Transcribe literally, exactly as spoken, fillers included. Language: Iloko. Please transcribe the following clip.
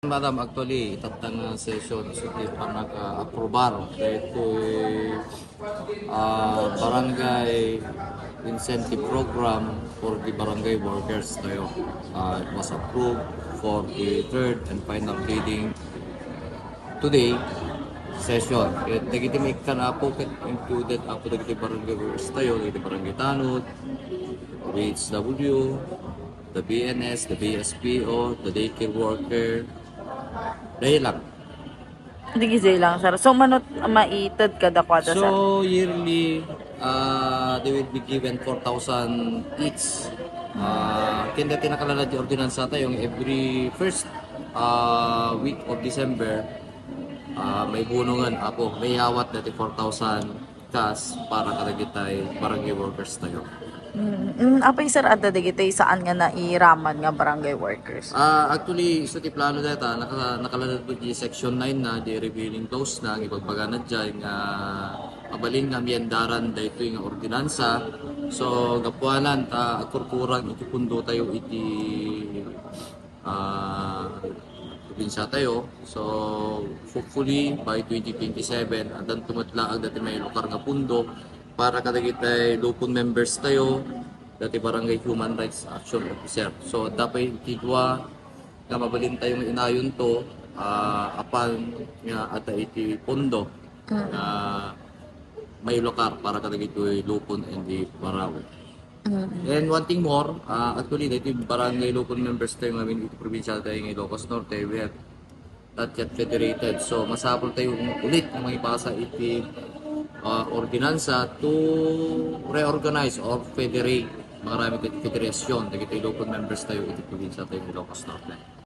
Madam, actually, itatta nga session, isu ti panag-aprobar daytoy, ah, barangay incentive program for the barangay workers tayo. Ah, it was approved for the third and final reading today session. Ket dagiti maikkan, Apo, ket included, Apo, dagiti barangay workers tayo, dagiti barangay tanod, B H W, the B N S, the B S P O, the daycare worker. Daytoy lang. Dagiti lang, sir. So, mano ti maited kadakuada, sir? So, yearly, uh, they will be given four thousand each. Uh, ken daytoy nakalala ti ordinansa tayo, every first, uh, week of December, uh, maibunongan, Apo, mayawat daytoy four thousand cash para kadagiti barangay workers tayo. Mm, mm, apay, sir, adda dagiti saan nga nairaman nga barangay workers? Ah, actually, isu ti plano dayta, naka-, nakalatag iti section nine na, di repealing clause na, ang ibagbagana dyan nga mabalin nga miyandaran daytoy nga ordinansa. So, gapuanan ta agkurkurang iti pundo tayo iti, ah, probinsya tayo. So, hopefully, by twenty twenty-seven, addan tumetlaag dati mailukar nga pundo para kadagiti lupon members tayo, dati Barangay Human Rights Action Officer. So, adda pay iti dua nga mabalin tayo nga inayon to, ah, apan nga adda iti pundo nga mailukar para kadagiti lupon and the Marawi. And one thing more, ah, actually, dati barangay lupon members tayo ngamin iti probinsya tayo ng Ilocos Norte, we have not yet federated. So, masapul tayo ulit nga mangipasa iti, ah, ordinansa to reorganize or federate, mangaramid iti federasyon dagiti lupon members tayo iti probinsya tayo ng Ilocos Norte.